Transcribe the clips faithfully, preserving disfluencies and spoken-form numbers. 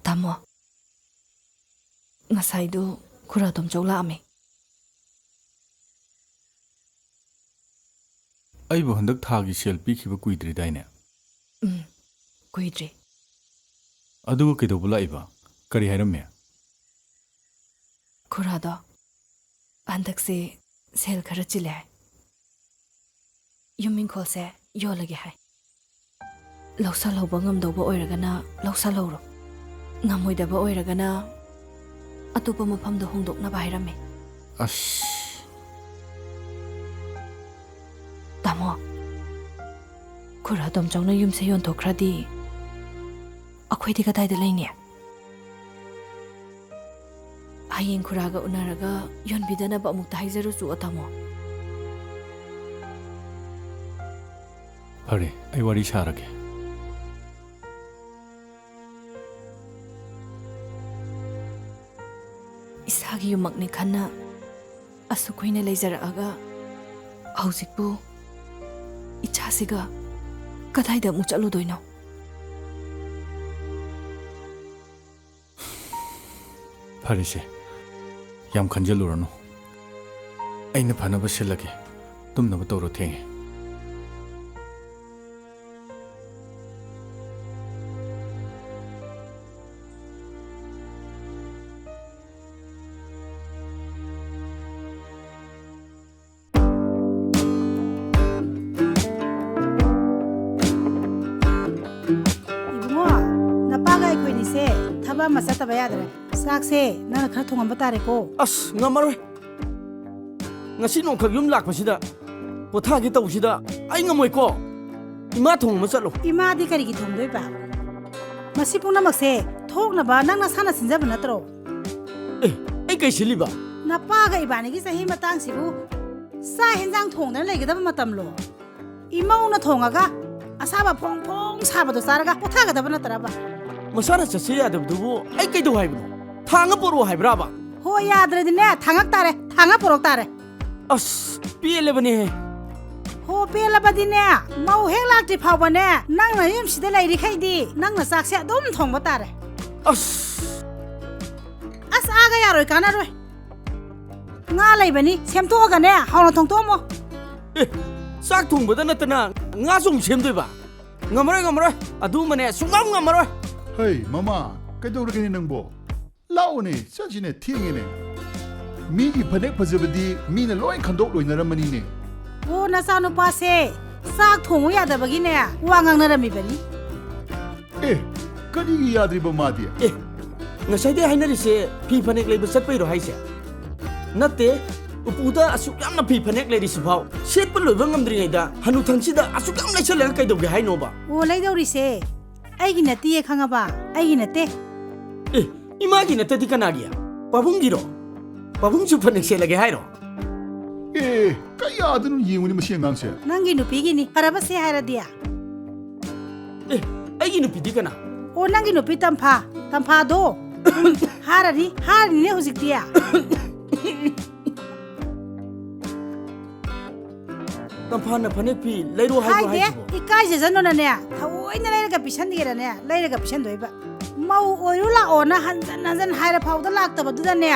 ꯇꯥꯃꯣ, ꯉꯁꯥꯏꯗꯨ ꯈꯨꯔꯥ ꯇꯣꯝꯆꯧ ꯂꯥꯛꯑꯝꯃꯦ꯫ ꯑꯩꯕꯨ ꯍꯟꯗꯛ ꯊꯥꯒꯤ ꯁꯦꯜ ꯄꯤꯈꯤꯕ ꯀꯨꯏꯗ꯭ꯔꯤꯗꯥꯏꯅꯦ? ꯎꯝ, ꯀꯨꯏꯗ꯭ꯔꯤ꯫ ꯑꯗꯨꯒ ꯀꯩꯗꯧꯕ ꯂꯥꯛꯏꯕ? ꯀꯔꯤ ꯍꯥꯏꯔꯝꯃꯦ? ꯈꯨꯔꯥꯗꯣ ꯍꯟꯗꯛꯁꯦ ꯁꯦꯜ ꯈꯔ ꯆꯤꯜꯂꯦ ꯍꯥꯏ꯫ ꯌꯨꯝ ꯏꯪꯈꯣꯜꯁꯦ ꯌꯣꯜꯂꯒꯦ ꯍꯥꯏ꯫ ꯂꯧꯁꯜꯍꯧꯕ ꯉꯝꯗꯧꯕ ꯑꯣꯏꯔꯒꯅ ꯂꯧꯁꯜꯍꯧꯔꯣ, ꯉꯝꯃꯣꯏꯗꯕ ꯑꯣꯏꯔꯒꯅ ꯑꯇꯣꯞꯄ ꯃꯐꯝꯗ ꯍꯣꯡꯗꯣꯛꯅꯕ ꯍꯥꯏꯔꯝꯃꯦ꯫ ꯑꯁ꯫ ꯇꯥꯃꯣ, ꯈꯨꯔꯥ ꯇꯣꯝꯆꯧꯅ ꯌꯨꯝꯁꯦ ꯌꯣꯟꯊꯣꯛꯈ꯭ꯔꯗꯤ ꯑꯩꯈꯣꯏꯗꯤ ꯀꯗꯥꯏꯗ ꯂꯩꯅꯤ? ꯍꯌꯦꯡ ꯈꯨꯔꯥꯒ ꯎꯅꯔꯒ ꯌꯣꯟꯕꯤꯗꯅꯕ ꯑꯃꯨꯛꯇ ꯍꯥꯏꯖꯔꯨꯆꯣ, ꯇꯥꯃꯣ꯫ ꯐꯔꯦ, ꯑꯩ ꯋꯥꯔꯤ ꯁꯥꯔꯒꯦ꯫ ꯏꯁꯥꯒꯤ ꯌꯨꯝꯃꯛꯅꯤ ꯈꯟꯅ ꯑꯁꯨꯛ ꯀꯨꯏꯅ ꯂꯩꯖꯔꯛꯑꯒ ꯍꯧꯖꯤꯛꯄꯨ ꯏꯆꯥꯁꯤꯒ ꯀꯗꯥꯏꯗ ꯑꯃꯨꯛ ꯆꯠꯂꯨꯗꯣꯏꯅꯣ? ꯐꯔꯦꯁꯦ, ꯌꯥꯝ ꯈꯟꯖꯜꯂꯨꯔꯅꯨ꯫ ꯑꯩꯅ ꯐꯅꯕ ꯁꯤꯜꯂꯒꯦ꯫ ꯇꯨꯝꯅꯕ ꯇꯧꯔꯣ, ꯊꯦꯡꯉꯦ꯫ ꯏꯕꯨꯡꯉꯣ, ꯅꯄꯥꯒ ꯑꯩꯈꯣꯏꯅꯤꯁꯦ ꯊꯕꯛ ꯑꯃ ꯆꯠꯇꯕ ꯌꯥꯗ꯭ꯔꯦ꯫ ꯆꯥꯛꯁꯦ ꯅꯪꯅ ꯈꯔ ꯊꯣꯡꯉꯝꯕ ꯇꯥꯔꯦꯀꯣ꯫ ꯑꯁ, ꯉꯝꯃꯔꯣꯏ꯫ ꯉꯁꯤ ꯅꯣꯡꯈꯛ ꯌꯨꯝ ꯂꯥꯛꯄꯁꯤꯗ ꯄꯣꯊꯥꯒꯦ ꯇꯧꯕꯁꯤꯗ ꯑꯩ ꯉꯝꯃꯣꯏꯀꯣ꯫ ꯏꯃꯥ ꯊꯣꯡꯕ ꯆꯠꯂꯣ꯫ ꯏꯃꯥꯗꯤ ꯀꯔꯤꯒꯤ ꯊꯣꯡꯗꯣꯏꯕ? ꯃꯁꯤ ꯄꯨꯝꯅꯃꯛꯁꯦ ꯊꯣꯛꯅꯕ ꯅꯪ ꯅꯁꯥꯅ ꯁꯤꯟꯖꯕ ꯅꯠꯇ꯭ꯔꯣ? ꯑꯦ, ꯑꯩ ꯀꯩ ꯁꯤꯜꯂꯤꯕ? ꯅꯄꯥꯒ ꯏꯕꯥꯅꯤꯒꯤ ꯆꯍꯤ ꯃꯇꯥꯡꯁꯤꯕꯨ ꯆꯥꯛ ꯍꯦꯟꯖꯥꯡ ꯊꯣꯡꯗꯅ ꯂꯩꯒꯗꯕ ꯃꯇꯝꯂꯣ? ꯏꯃꯧꯅ ꯊꯣꯡꯉꯒ ꯑꯁꯥꯕ ꯐꯣꯡ ꯐꯣꯡ ꯁꯥꯕꯗꯣ ꯆꯥꯔꯒ ꯄꯣꯊꯥꯒꯗꯕ ꯅꯠꯇ꯭ꯔꯕ? ꯃꯁꯥꯅ ꯆꯠꯁꯦ ꯌꯥꯗꯕꯗꯨꯕꯨ ꯑꯩ ꯀꯩꯗꯧ ꯍꯥꯏꯕꯅꯣ? ꯊꯥꯡꯒ ꯄꯣꯔꯛꯑꯣ ꯍꯥꯏꯕ꯭ꯔꯥꯕ? ꯍꯣ, ꯌꯥꯗ꯭ꯔꯗꯤꯅꯦ, ꯊꯥꯡꯉꯛ ꯇꯥꯔꯦ, ꯊꯥꯡꯉ ꯄꯣꯔꯛ ꯇꯥꯔꯦ꯫ ꯑꯁ, ꯄꯦꯜꯂꯕꯅꯦꯍꯦ꯫ ꯍꯣ, ꯄꯦꯜꯂꯕꯗꯤꯅꯦ, ꯃꯧ ꯍꯦꯛ ꯂꯥꯛꯇ꯭ꯔꯤ ꯐꯥꯎꯕꯅꯦ, ꯅꯪꯅ ꯌꯨꯝꯁꯤꯗ ꯂꯩꯔꯤꯈꯩꯗꯤ ꯅꯪꯅ ꯆꯥꯛꯁꯦ ꯑꯗꯨꯝ ꯊꯣꯡꯕ ꯇꯥꯔꯦ꯫ ꯑꯁ꯫ ꯑꯁ, ꯑꯥꯒ ꯌꯥꯔꯣꯏ, ꯀꯥꯟꯅꯔꯣꯏ꯫ ꯉꯥ ꯂꯩꯕꯅꯤ, ꯁꯦꯝꯗꯣꯛꯑꯒꯅꯦ, ꯍꯥꯎꯅ ꯊꯣꯡꯗꯣꯛꯑꯝꯃꯣ꯫ ꯑꯦ, ꯆꯥꯛ ꯊꯣꯡꯕꯗ ꯅꯠꯇꯅ ꯉꯥꯁꯨ ꯑꯃꯨꯛ ꯁꯦꯝꯗꯣꯏꯕ? ꯉꯝꯃꯔꯣꯏ, ꯉꯝꯃꯔꯣꯏ, ꯑꯗꯨꯃꯅꯦ ꯁꯨꯡꯉꯝ ꯉꯝꯃꯔꯣꯏ꯫ ꯍꯩ, ꯃꯃꯥ, ꯀꯩꯗꯧꯔꯒꯦꯅꯦ ꯅꯪꯕꯣ? ꯂꯥꯛꯑꯣꯅꯦ, ꯆꯠꯁꯤꯅꯦ, ꯊꯦꯡꯉꯦꯅꯦ꯫ ꯃꯤꯒꯤ ꯐꯅꯦꯛ ꯐꯖꯕꯗꯤ ꯃꯤꯅ ꯂꯣꯏ ꯈꯟꯗꯣꯛ ꯂꯣꯏꯅꯔꯝꯃꯅꯤꯅꯦ꯫ ꯑꯣ, ꯅꯆꯥꯅꯨꯄꯥꯁꯦ ꯆꯥꯛ ꯊꯣꯡꯉꯨ ꯌꯥꯗꯕꯒꯤꯅꯦ, ꯋꯥ ꯉꯥꯡꯅꯔꯝꯃꯤꯕꯅꯤ꯫ ꯑꯦ, ꯀꯔꯤꯒꯤ ꯌꯥꯗ꯭ꯔꯤꯕ ꯃꯥꯗꯤ? ꯑꯦ, ꯉꯁꯥꯏꯗꯩ ꯍꯥꯏꯅꯔꯤꯁꯦ ꯐꯤ ꯐꯅꯦꯛ ꯂꯩꯕ ꯆꯠꯄꯩꯔꯣ ꯍꯥꯏꯁꯦ? ꯅꯠꯇꯦ, ꯎꯄꯨꯗ ꯑꯁꯨꯛ ꯌꯥꯝꯅ ꯐꯤ ꯐꯅꯦꯛ ꯂꯩꯔꯤꯁꯤꯐꯥꯎ ꯁꯦꯠꯄ ꯂꯣꯏꯕ ꯉꯝꯗ꯭ꯔꯤꯉꯩꯗ ꯍꯅꯨꯊꯪꯁꯤꯗ ꯑꯁꯨꯛ ꯌꯥꯝ ꯂꯩꯁꯜꯂꯒ ꯀꯩꯗꯧꯒꯦ ꯍꯥꯏꯅꯣꯕ? ꯑꯣ, ꯂꯩꯗꯧꯔꯤꯁꯦ ꯑꯩꯒꯤ ꯅꯠꯇꯤꯌꯦ, ꯈꯪꯉꯕ? ꯑꯩꯒꯤ ꯅꯠꯇꯦ꯫ ꯑꯦ, ꯏꯃꯥꯒꯤ ꯅꯠꯇꯗꯤ ꯀꯅꯥꯒꯤ? ꯄꯥꯕꯨꯡꯒꯤꯔꯣ? ꯄꯥꯕꯨꯡꯁꯨ ꯐꯅꯦꯛ ꯁꯦꯠꯂꯒꯦ ꯍꯥꯏꯔꯣ? ꯑꯦ, ꯀꯌꯥꯗꯅꯣ ꯌꯦꯡꯉꯨꯅꯦ ꯃꯁꯤ ꯑꯉꯥꯡꯁꯦ꯫ ꯅꯪꯒꯤ ꯅꯨꯄꯤꯒꯤꯅꯤ, ꯐꯔꯕ ꯁꯦ ꯍꯥꯏꯔꯗꯤ꯫ ꯑꯦ, ꯑꯩꯒꯤ ꯅꯨꯄꯤꯗꯤ ꯀꯅꯥ? ꯑꯣ, ꯅꯪꯒꯤ ꯅꯨꯄꯤ ꯇꯝꯐꯥ, ꯇꯝꯐꯥꯗꯣ꯫ ꯍꯥꯔꯅꯤ, ꯍꯥꯔꯅꯤꯅꯦ ꯍꯧꯖꯤꯛꯇꯤ꯫ ꯇꯝꯐꯥꯅ ꯐꯅꯦꯛ ꯐꯤ ꯂꯩꯔꯣ ꯍꯥꯏꯕ꯭ꯔꯣ ꯍꯥꯏꯗꯦ, ꯍꯥꯏꯁꯤꯕꯣ? ꯏꯀꯥꯏꯖꯖꯅꯣꯅꯅꯦ, ꯊꯑꯣꯏꯅ ꯂꯩꯔꯒ ꯄꯤꯁꯟꯒꯦꯔꯅꯦ, ꯂꯩꯔꯒ ꯄꯤꯁꯟꯗꯣꯏꯕ꯫ ꯃꯧ ꯑꯣꯏꯔꯨ ꯂꯥꯛꯑꯣꯅ ꯍꯟꯖꯟ ꯍꯟꯖꯟ ꯍꯥꯏꯔ ꯐꯥꯎꯗ ꯂꯥꯛꯇꯕꯗꯨꯗꯅꯦ,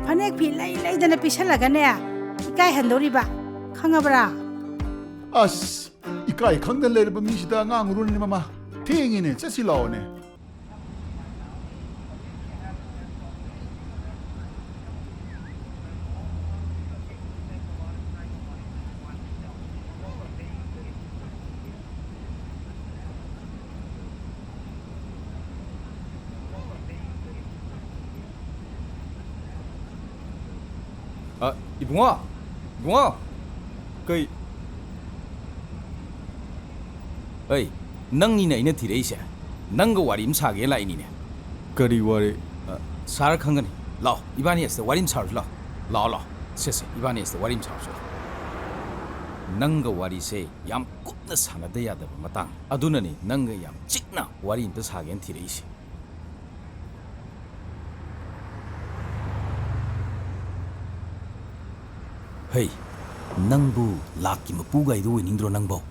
ꯐꯅꯦꯛ ꯐꯤ ꯂꯩ ꯂꯩꯗꯅ ꯄꯤꯁꯜꯂꯒꯅꯦ, ꯏꯀꯥꯏꯍꯟꯗꯧꯔꯤꯕ, ꯈꯪꯉꯕ꯭ꯔꯥ? ꯑꯁ, ꯏꯀꯥꯏ ꯈꯪꯗꯅ ꯂꯩꯔꯕ ꯃꯤꯁꯤꯗ ꯉꯥꯡꯉꯨꯔꯣꯅꯦ ꯃꯃꯥ꯫ ꯊꯦꯡꯉꯤꯅꯦ, ꯆꯠꯁꯤ ꯂꯥꯛꯑꯣꯅꯦ꯫ ꯑ, ꯏꯕꯨꯡꯉꯣ, ꯏꯕꯨꯡꯉꯣ, ꯀꯩ? ꯑꯩ, ꯅꯪꯅꯤꯅ ꯑꯩꯅ ꯊꯤꯔꯛꯏꯁꯦ꯫ ꯅꯪꯒ ꯋꯥꯔꯤ ꯑꯃ ꯁꯥꯒꯦ ꯂꯥꯛꯏꯅꯤꯅꯦ꯫ ꯀꯔꯤ ꯋꯥꯔꯤ? ꯑ, ꯁꯥꯔ ꯈꯪꯒꯅꯤ꯫ ꯂꯥꯛꯑꯣ, ꯏꯕꯥꯅꯤ ꯑꯁꯤꯗ ꯋꯥꯔꯤ ꯑꯃ ꯁꯥꯔꯨꯁꯤ ꯂꯥꯛꯑꯣ꯫ ꯂꯥꯛꯑꯣ, ꯂꯥꯛꯑꯣ꯫ ꯁꯦ, ꯁꯦ, ꯏꯕꯥꯅꯤ ꯑꯁꯤꯗ ꯋꯥꯔꯤ ꯑꯃ ꯁꯥꯔꯨꯁꯤ ꯂꯥꯛꯑꯣ꯫ ꯅꯪꯒ ꯋꯥꯔꯤꯁꯦ ꯌꯥꯝ ꯀꯨꯞꯅ ꯁꯥꯟꯅꯗ ꯌꯥꯗꯕ ꯃꯇꯥꯡ꯫ ꯑꯗꯨꯅꯅꯤ ꯅꯪꯒ ꯌꯥꯝ ꯆꯤꯛꯅ ꯋꯥꯔꯤ ꯑꯝꯇ ꯁꯥꯒꯦꯅ ꯊꯤꯔꯛꯏꯁꯦ꯫ ꯍꯩ, ꯅꯪꯕꯨ ꯂꯥꯛꯀꯤ ꯃꯄꯨꯒꯥꯏꯗꯨ ꯑꯣꯏꯅꯤꯡꯗ꯭ꯔꯣ ꯅꯪꯕꯣ?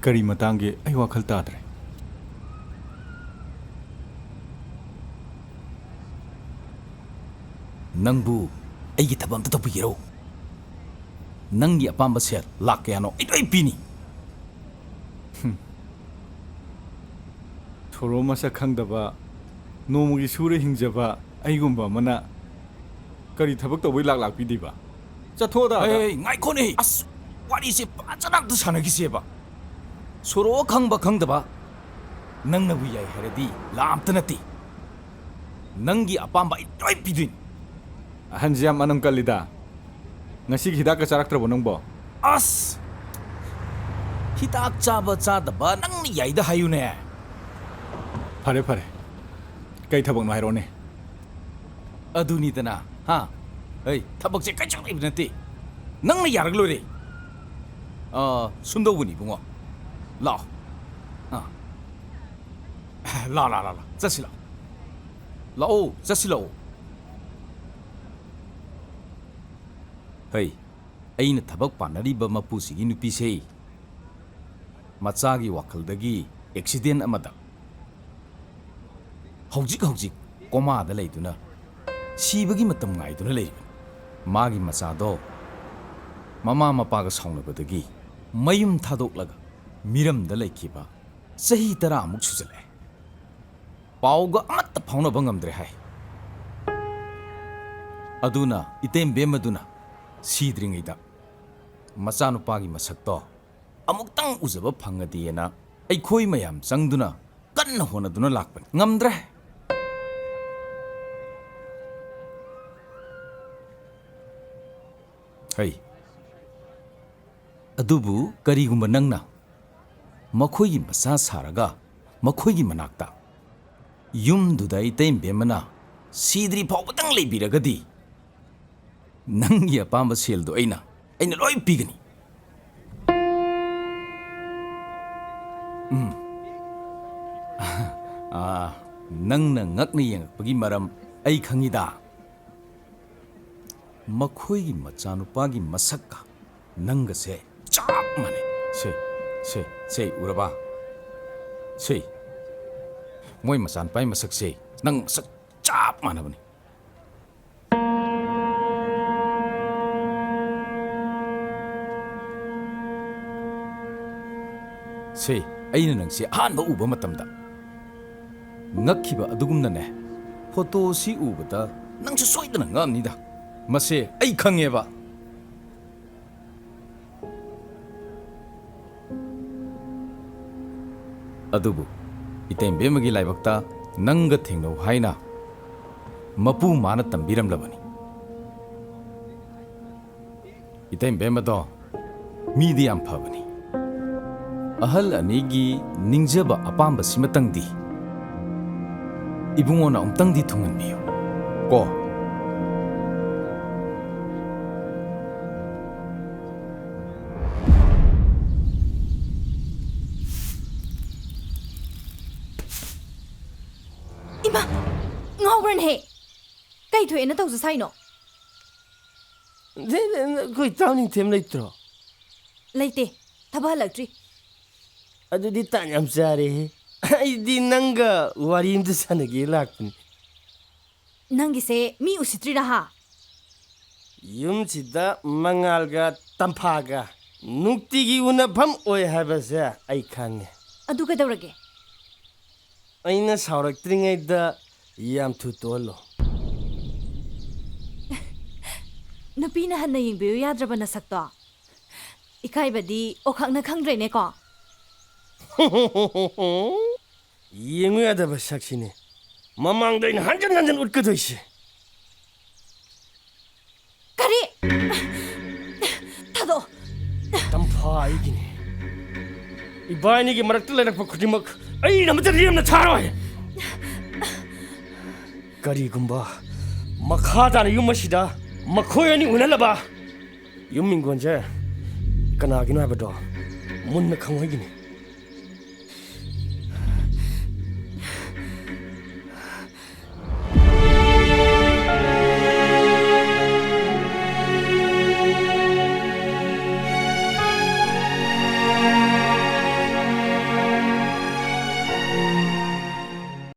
ꯀꯔꯤ ꯃꯇꯥꯡꯒꯤ? ꯑꯩ ꯋꯥꯈꯜ ꯇꯥꯗ꯭ꯔꯦ꯫ ꯅꯪꯕꯨ ꯑꯩꯒꯤ ꯊꯕꯛ ꯑꯝꯇ ꯇꯧꯕꯤꯒꯦꯔꯣ? ꯅꯪꯒꯤ ꯑꯄꯥꯝꯕ ꯁꯦꯜ ꯂꯥꯛ ꯀꯌꯥꯅꯣ ꯑꯩ ꯂꯣꯏ ꯄꯤꯅꯤ꯫ ꯍꯨꯝ꯫ ꯁꯣꯔꯣ ꯃꯁꯛ ꯈꯪꯗꯕ, ꯅꯣꯡꯃꯒꯤ ꯁꯨꯔ ꯍꯤꯡꯖꯕ ꯑꯩꯒꯨꯝꯕ ꯑꯃꯅ ꯀꯔꯤ ꯊꯕꯛ ꯇꯧꯕꯩ ꯂꯥꯛ ꯂꯥꯛ ꯄꯤꯗꯣꯏꯕ? ꯆꯠꯊꯣꯛꯑꯗ ꯑꯥꯗ꯫ ꯑꯦ, ꯉꯥꯏꯈꯣꯅꯦ꯫ ꯑꯁ, ꯋꯥꯔꯤꯁꯦ ꯐꯖꯅ ꯑꯝꯇ ꯁꯥꯟꯅꯈꯤꯁꯦꯕ꯫ ꯁꯣꯔꯣ ꯈꯪꯕ ꯈꯪꯗꯕ, ꯅꯪꯅꯕꯨ ꯌꯥꯏ ꯍꯥꯏꯔꯗꯤ ꯂꯥꯛ ꯑꯝꯇ ꯅꯠꯇꯦ, ꯅꯪꯒꯤ ꯑꯄꯥꯝꯕ ꯑꯩ ꯂꯣꯏ ꯄꯤꯗꯣꯏꯅꯤ꯫ ꯑꯍꯟꯁꯦ ꯌꯥꯝ ꯑꯅꯝ ꯀꯜꯂꯤꯗ꯫ ꯉꯁꯤꯒꯤ ꯍꯤꯗꯥꯛꯀ ꯆꯥꯔꯛꯇ꯭ꯔꯕꯣ ꯅꯪꯕꯣ? ꯑꯁ! ꯍꯤꯗꯥꯛ ꯆꯥꯕ ꯆꯥꯗꯕ ꯅꯪꯅ ꯌꯥꯏꯗ ꯍꯥꯏꯌꯨꯅꯦ꯫ ꯐꯔꯦ, ꯐꯔꯦ꯫ ꯀꯩ ꯊꯕꯛꯅꯣ ꯍꯥꯏꯔꯛꯑꯣꯅꯦ꯫ ꯑꯗꯨꯅꯤꯗꯅ, ꯍꯥ? ꯑꯩ ꯊꯕꯛꯁꯦ ꯀꯩꯁꯨ ꯂꯩꯕ ꯅꯠꯇꯦ꯫ ꯅꯪꯅ ꯌꯥꯔꯒ ꯂꯣꯏꯔꯦ꯫ ꯑꯥ, ꯁꯨꯝꯗꯧꯕꯅꯤ ꯏꯕꯨꯡꯉꯣ꯫ ꯂꯥꯛꯑꯣ꯫ ꯑꯥ꯫ ꯂꯥ, ꯂꯥ, ꯂꯥ, ꯂꯥ꯫ ꯆꯠꯁꯤ ꯂꯥꯛꯑꯣ꯫ ꯂꯥꯛꯑꯣ, ꯆꯠꯁꯤ ꯂꯥꯛꯑꯣ꯫ ꯍꯩ, ꯑꯩꯅ ꯊꯕꯛ ꯄꯥꯟꯅꯔꯤꯕ ꯃꯄꯨꯁꯤꯒꯤ ꯅꯨꯄꯤꯁꯦ ꯃꯆꯥꯒꯤ ꯋꯥꯈꯜꯗꯒꯤ ꯑꯦꯛꯁꯤꯗꯦꯟ ꯑꯃꯗ ꯍꯧꯖꯤꯛ ꯍꯧꯖꯤꯛ ꯀꯣꯃꯥꯗ ꯂꯩꯗꯨꯅ ꯁꯤꯕꯒꯤ ꯃꯇꯝ ꯉꯥꯏꯗꯨꯅ ꯂꯩꯔꯤꯕꯅꯤ꯫ ꯃꯥꯒꯤ ꯃꯆꯥꯗꯣ ꯃꯃꯥ ꯃꯄꯥꯒ ꯁꯥꯎꯅꯕꯗꯒꯤ ꯃꯌꯨꯝ ꯊꯥꯗꯣꯛꯂꯒ ꯃꯤꯔꯝꯗ ꯂꯩꯈꯤꯕ ꯆꯍꯤ ꯇꯔꯥꯃꯨꯛ ꯁꯨꯖꯜꯂꯛꯑꯦ꯫ ꯄꯥꯎꯒ ꯑꯃꯠꯇ ꯐꯥꯎꯅꯕ ꯉꯝꯗ꯭ꯔꯦ ꯍꯥꯏ꯫ ꯑꯗꯨꯅ ꯏꯇꯩꯃ ꯕꯦꯝꯃꯗꯨꯅ ꯁꯤꯗ꯭ꯔꯤꯉꯩꯗ ꯃꯆꯥꯅꯨꯄꯥꯒꯤ ꯃꯁꯛꯇꯣ ꯑꯃꯨꯛꯇꯪ ꯎꯖꯕ ꯐꯪꯉꯗꯤꯅ ꯑꯩꯈꯣꯏ ꯃꯌꯥꯝ ꯆꯪꯗꯨꯅ ꯀꯟꯅ ꯍꯣꯠꯅꯗꯨꯅ ꯂꯥꯛꯄꯅꯤ꯫ ꯉꯝꯗ꯭ꯔꯦ꯫ ꯍꯩ꯫ ꯑꯗꯨꯕꯨ ꯀꯔꯤꯒꯨꯝꯕ ꯅꯪꯅ ꯃꯈꯣꯏꯒꯤ ꯃꯆꯥ ꯁꯥꯔꯒ ꯃꯈꯣꯏꯒꯤ ꯃꯅꯥꯛꯇ, ꯌꯨꯝꯗꯨꯗ ꯏꯇꯩꯃ ꯕꯦꯝꯃꯅ ꯁꯤꯗ꯭ꯔꯤ ꯐꯥꯎꯕꯗꯪ ꯂꯩꯕꯤꯔꯒꯗꯤ, ꯅꯪꯒꯤ ꯑꯄꯥꯝꯕ ꯁꯦꯜꯗꯣ ꯑꯩꯅ, ꯑꯩꯅ ꯂꯣꯏ ꯄꯤꯒꯅꯤ꯫ ꯎꯝ꯫ ꯑꯥ, ꯅꯪꯅ ꯉꯛꯅ ꯌꯦꯡꯉꯛꯄꯒꯤ ꯃꯔꯝ ꯑꯩ ꯈꯪꯉꯤꯗ꯫ ꯃꯈꯣꯏꯒꯤ ꯃꯆꯥꯅꯨꯄꯥꯒꯤ ꯃꯁꯛꯀ ꯅꯪꯒꯁꯦ ꯆꯞ ꯃꯥꯟꯅꯩ꯫ ꯁꯦ, ꯁꯦ, ꯁꯦ, ꯎꯔꯕ? ꯁꯦ, ꯃꯣꯏ ꯃꯆꯥꯅꯨꯄꯥꯒꯤ ꯃꯁꯛꯁꯦ ꯅꯪ ꯃꯁꯛ ꯆꯞ ꯃꯥꯟꯅꯕꯅꯤ꯫ ꯁꯦ, ꯑꯩꯅ ꯅꯪꯁꯦ ꯑꯍꯥꯟꯕ ꯎꯕ ꯃꯇꯝꯗ ꯉꯛꯈꯤꯕ ꯑꯗꯨꯒꯨꯝꯅꯅꯦ, ꯐꯣꯇꯣ ꯁꯤ ꯎꯕꯗ ꯅꯪꯁꯨ ꯁꯣꯏꯗꯅ ꯉꯛꯑꯝꯅꯤꯗ꯫ ꯃꯁꯦ ꯑꯩ ꯈꯪꯉꯦꯕ꯫ ꯑꯗꯨꯕꯨ ꯏꯇꯩꯃ ꯕꯦꯝꯃꯒꯤ ꯂꯥꯏꯕꯛꯇ ꯅꯪꯒ ꯊꯦꯡꯅꯧ ꯍꯥꯏꯅ ꯃꯄꯨ ꯃꯥꯅ ꯇꯝꯕꯤꯔꯝꯂꯕꯅꯤ꯫ ꯏꯇꯩꯃ ꯕꯦꯝꯃꯗꯣ ꯃꯤꯗꯤ ꯌꯥꯝ ꯐꯕꯅꯤ꯫ ꯑꯍꯜ ꯑꯅꯤꯒꯤ ꯅꯤꯡꯖꯕ ꯑꯄꯥꯝꯕꯁꯤꯃꯇꯪꯗꯤ ꯏꯕꯨꯡꯉꯣꯅ ꯑꯃꯨꯛꯇꯪꯗꯤ ꯊꯨꯡꯍꯟꯕꯤꯌꯨ ꯀꯣ꯫ ꯏꯃꯥ! ꯉꯥꯎꯕ꯭ꯔꯅꯦꯍꯦ? ꯀꯩ ꯊꯣꯛꯑꯦꯅ ꯇꯧꯖ ꯁꯥꯏꯅꯣ? ꯅꯈꯣꯏ ꯏꯇꯥꯎ ꯅꯤꯡꯊꯦꯝ ꯂꯩꯇ꯭ꯔꯣ? ꯂꯩꯇꯦ, ꯊꯕꯛ ꯍꯜꯂꯛꯇ꯭ꯔꯤ꯫ ꯑꯗꯨꯗꯤ ꯇꯥꯟ ꯌꯥꯝ ꯆꯥꯔꯦꯍꯦ꯫ ꯑꯩꯗꯤ ꯅꯪꯒ ꯋꯥꯔꯤ ꯑꯝꯇ ꯁꯥꯟꯅꯒꯦ ꯂꯥꯛꯄꯅꯤ꯫ ꯅꯪꯒꯤꯁꯦ ꯃꯤ ꯎꯁꯤꯠꯇ꯭ꯔꯤꯔꯥ ꯍꯥ? ꯌꯨꯝꯁꯤꯗ ꯃꯉꯥꯜꯒ ꯇꯝꯐꯥꯒ ꯅꯨꯡꯇꯤꯒꯤ ꯎꯅꯐꯝ ꯑꯣꯏ ꯍꯥꯏꯕꯁꯦ ꯑꯩ ꯈꯪꯉꯦ꯫ ꯑꯗꯨ ꯀꯩꯗꯧꯔꯒꯦ? ꯑꯩꯅ ꯁꯥꯎꯔꯛꯇ꯭ꯔꯤꯉꯩꯗ ꯌꯥꯝ ꯊꯨ ꯇꯣꯛꯍꯜꯂꯣ꯫ ꯅꯨꯄꯤꯅ ꯍꯟꯅ ꯌꯦꯡꯕꯤꯌꯨ ꯌꯥꯗ꯭ꯔꯕ ꯅꯁꯛꯇꯣ? ꯏꯀꯥꯏꯕꯗꯤ ꯑꯣꯈꯛꯅ ꯈꯪꯗ꯭ꯔꯦꯅꯦꯀꯣ꯫ ꯌꯦꯡꯉꯨ ꯌꯥꯗꯕ ꯁꯛꯁꯤꯅꯦ ꯃꯃꯥꯡꯗ ꯑꯩꯅ ꯍꯟꯖꯟ ꯍꯟꯖꯟ ꯎꯠꯀꯗꯣꯏꯁꯦ꯫ ꯀꯔꯤ? ꯊꯥꯗꯣꯛꯑꯣ꯫ ꯇꯝꯐꯥ ꯑꯩꯒꯤꯅꯦ꯫ ꯏꯕꯥꯅꯤꯒꯤ ꯃꯔꯛꯇ ꯂꯩꯔꯛꯄ ꯈꯨꯗꯤꯡꯃꯛ ꯑꯩꯅ ꯑꯃꯠꯇ ꯂꯦꯝꯅ ꯊꯥꯔꯣꯏ꯫ ꯀꯔꯤꯒꯨꯝꯕ ꯃꯈꯥ ꯇꯥꯅ ꯌꯨꯝ ꯑꯁꯤꯗ ꯃꯈꯣꯏ ꯑꯅꯤ ꯎꯅꯂꯕ, ꯌꯨꯝ ꯏꯪꯒꯣꯟꯁꯦ ꯀꯅꯥꯒꯤꯅꯣ ꯍꯥꯏꯕꯗꯣ ꯃꯨꯟꯅ ꯈꯪꯍꯣꯏꯒꯅꯤ꯫